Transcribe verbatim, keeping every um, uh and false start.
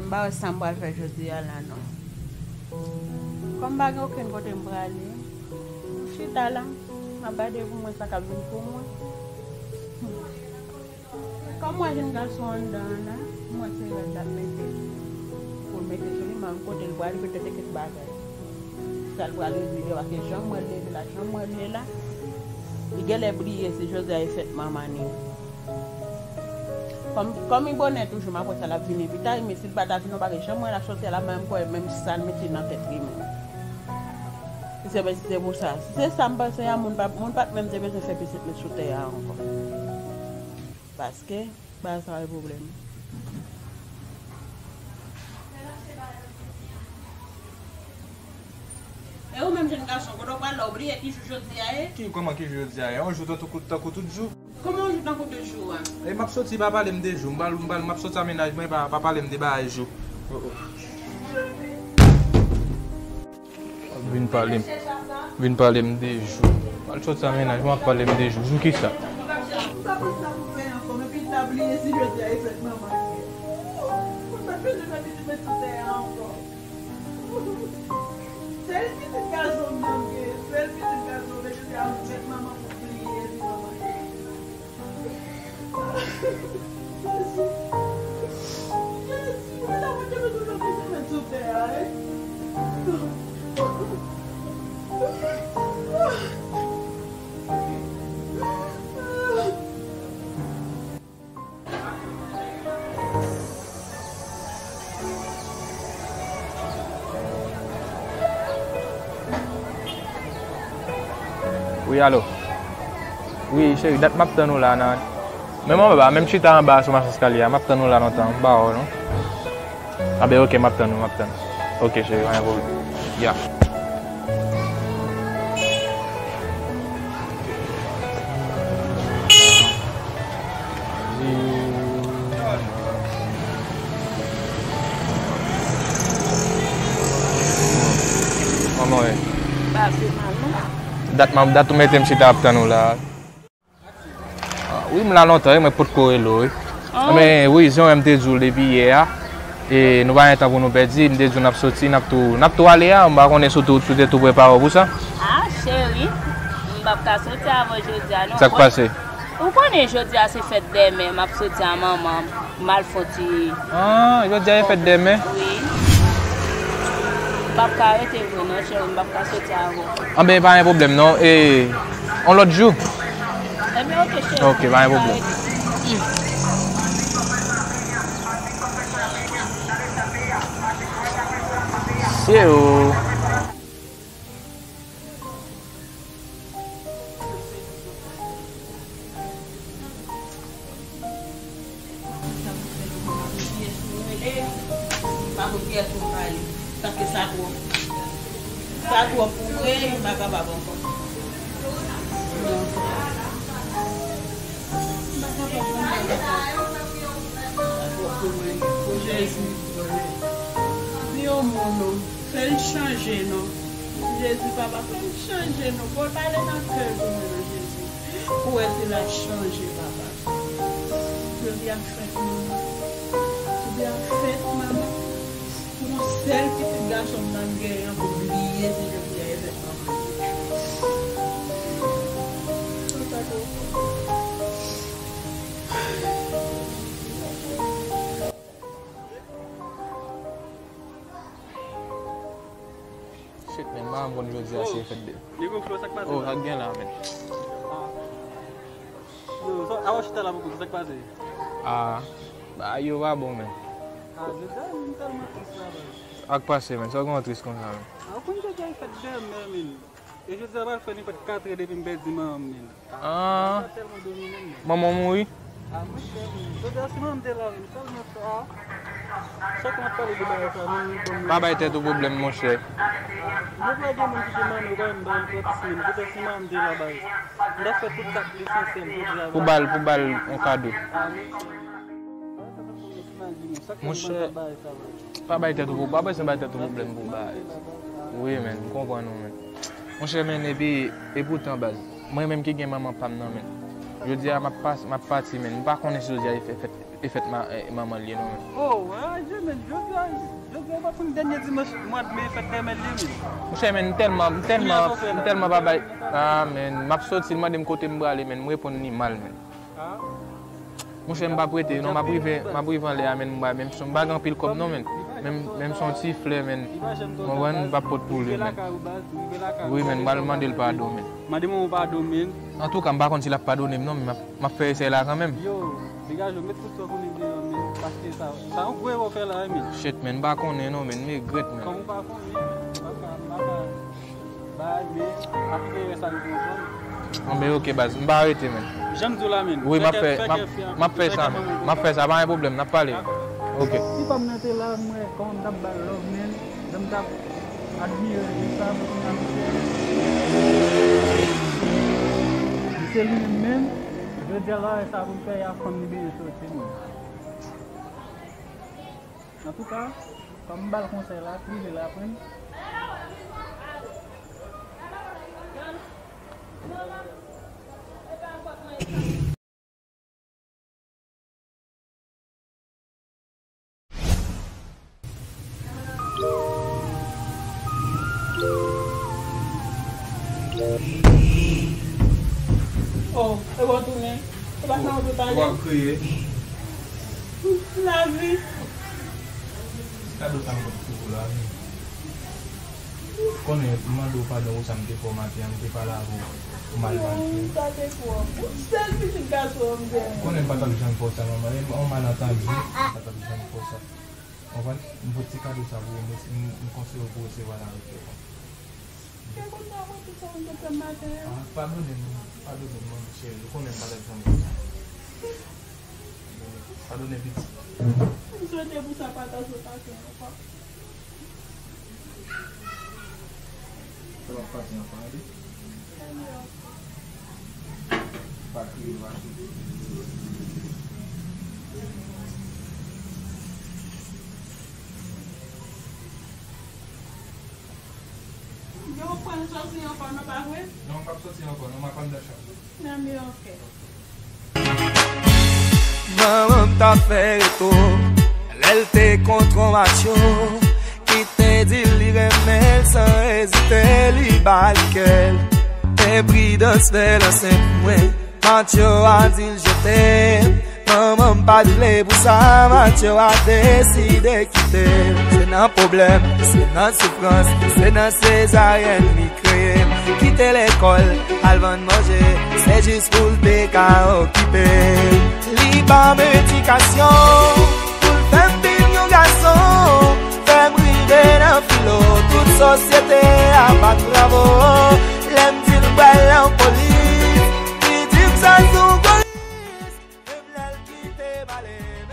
M pa wè sa m pral fè jodi a la non. Kòm m pa gen okenn kote m prale, m chita la, m ap gade pou mwen sa k ap vin pou mwen. Kòm m wè jenn gason anndan an la, m wè se rad l ap mete pou l mete sou li, m al kote l prale, petèt e kèk bagay. Sa l pral regle, paske jan m wè l leve la, jan m wè l ye la, li genlè bliye se jodi a e fèt manman li. Kòm, kòm li bonè toujou, m ap wè sa l ap vini pita, men si l pa ta vini, w pa gen jan m wè l ap soti a la, m kwè menm sa l mete nan tèt li menm. Si se, si se pou sa, si se sa m panse a, moun pa, moun pa t menm te bezwen fè pitit met sou tè a ankò. Paske, bagay sa pa gen pwoblèm. E ou menm jenn gason, kote w pral la, ou bliye ki jou jodi a ye? Ki, kòman ki jou jodi a ye? Yon jou tankou, tankou tout jou. Kòman yon jou tankou tout jou a? E m ap soti, pa pale m de jou. M pral, m pral, m ap soti a mennaj mwen, pa, pa pale m de bagay jou. Oh, oh. Vin pale m. Vin pale m de jou. Al soti a mennaj mwen, ap pale m de jou. Jou kisa? Sèl pitit gason m nan m gen, sèl pitit gason m, men jodi a m fèt manman pou bliye, di manman. Jezi. Jezi, mwen ta mwen te mete nan pye mwen sou tè a, wi. Wi, alo. Wi, cheri, dat m ap tann ou la nan. Men mwen pa menm chita anba sou machin eskalye a, m ap tann ou la lontan, m pa wè w non. Anben, oke, m ap tann ou, m ap tann ou. Oke, cheri, pa gen pwoblèm. Ya. Kòman w ye? Pa fè mal, non. Dat m, dat ou mete m chita ap tann ou la. Ah, wi, m la lontan, wi, mwen potko rele w, wi. Ah. Men, wi, jan m te di w depi yè a, e nou pa gen tan pou nou pèdi, m te di w n ap soti, n ap tou, n ap tou ale a, m pa konnen si w tou, si w te tou prepare w pou sa. Ah, cheri, m p ap ka soti avan jodi a, non. Sa k pase? Ou konnen jodi a se fèt dèmen, m ap soti a manman m. M al fè yon ti... Ah, jodi a e fèt dèmen? Wi. M p ap ka rete vre non, cheri, m p ap ka soti avan. Anben, pa gen pwoblèm non. E, yon lòt jou? Ebyen, oke, cheri. Oke, pa gen pwoblèm. Cheri. Pa konn kiyès pou m pale. Paske sa twòp. Sa twòp pou mwen, m pa kapab ankò. Non. M pa kapab ankò. Sa twòp pou mwen. O Jezi. Di yon mo non. Fè l chanje non. Jezi, papa, fè l chanje non. Fò l pale nan kè l pou mwen non, Jezi. Pou wè si l ap chanje, papa. Jodi a fèt manman. Jodi a fèt manman. Pou yon sèl pitit gason m nan m genyen an pou bliye si jodi a e fèt manman. Sa twòp. Shit, man, m pa konn jodi a se fèt de... Nègo Flo, sa k pase? Oh, sa k gen la, man? Ah. Yo, sa, awa chita la pou koute, sa k pase? Ah, bagay yo pa bon, man. Ah, jodi a, m tèlman tris la, man. Sa k pase, man? Sa w gen w tris konsa, man? Ah, ou konn jodi a e fèt dèmen, man. E jodi a pral fè li fèt katrè depi m pèdi manman m, men. Ah. Sa tèlman domine m, men. Manman w mouri? Ah, monchè, men. Jodi a, si manman m te la, men, sèlman sa, chak lè m ap pale de bagay sa, men li ban m... Pa bay tèt ou pwoblèm, monchè. Yo pa gen moun ki gen manman, yo pa menm ba m trant mil. Petèt si manman m te la, baz, m t ap fè tout sa k nesesyè m jodi a. Pou ba l, pou ba l yon kado. Ah, monchè. Monchè, pa bay tèt ou pwoblèm, pa bezwen bay tèt ou pwoblèm pou bagay. Wi, men, m konprann ou, men. Monchè, men, epi, epoutan, baz, mwen menm ki gen manman pa m nan, men, Jodi a m ap pas-, m ap pati, men m pa konnen si jodi a e fè-, fèt, e fèt ma-, e, manman l ye non, men. Oh, ah, je, men, jodi a, jodi a, pa konn dènye dimanch mwa d me e fèt granmè l ye, men. Monchè, men, m tèlman, m tèlman, m tèlman pa bay. Ah, men, m ap soti, l mande m kote m prale, men, m reponn li mal, men. Ah. Monchè, m p ap rete non, m ap rive, m ap rive anlè a, men, m pa, men, m pa gen anpil kòb non, men. Men, men, m se yon ti flè, men. Konprann, m p ap pot pou li, men. Wi, men, m pral mande l padon, men. Mande manman w padon, men. Antouka, m pa konn si l ap padone m non, men m ap, m ap fè esèy la kanmenm. Yo, degaje w, met tout sa w konnen deyò, men. Paske sa, sa yon gwo erè w fè la, men. Shit, men, m pa konnen non, men, m regrèt, men. Kòm ou pa konnen, men, m pa ka, m pa ka. Bay, men, pa kite erè sa rive ankò. Anben, ok, baz, m pa rete, men. Jan m di w la, men. Wi, m ap fè, m ap, m ap fè sa, men. M ap fè sa, pa gen pwoblèm, n ap pale. Ok. Si fanm nan te la, m wè kòman m t ap ba l love, men. Jan m t ap admire li sa, men kounye a, misye, misye li menm, men, jodi a la, sa pou l fè, y a fanm li benyen soti, men. Antouka, fò m ba l konsèy la, prive l aprann. Oh, e w tounen. E pa sa w te pale. W ap kriye. Lavi. Kado sa m pot pou ou la, wi. Konnen, m mande w padon pou sa m te fè w maten an, m te pale avè w, ou mal pase. Non, sa te twòp. Yon sèl pitit gason an m te renmen. Konnen m pa t ap janm fè w sa, manman. E yon malantandi, m pa t ap janm fè w sa. Konprann? M pote ti kado sa pou ou, m, m, m konseye w pou w resevwa l avèk kè kontan. Kè kontan, mwen, tout sa w te fè m maten an. Ah, padone m, padone m, manmi cheri. Ou konnen m pa t ap janm fè w sa. Padone, pitit. M swete pou sa pa ta sot atè ankò. Sa p ap pase ankò, tande? Pa kriye, pa kriye. Yo pral soti ankò, non, pa vre? Non, m p ap soti ankò, non, m ap anndan chanm. Nan, men, ok. Manman m t ap fè reto lè l te kontre yon macho ki te di l li renmen l san ezite, li ba l kè l. Enpridans fè l ansent mwen. Macho a di l je t'aime. Manman m pa t vle pou sa, macho a deside kite l. Se nan pwoblèm, se nan soufrans, se nan sezaryèn li kreye m. Kite lekòl, al vann manje, se jis pou l te ka okipe l. Li ban m edikasyon, pou l fè m vin yon gason, fè m rive nan filo, tout sosyete a pa t bravo. Lè m di l pral nan polis, li di m sa sou polis. Menm lè l kite pale m,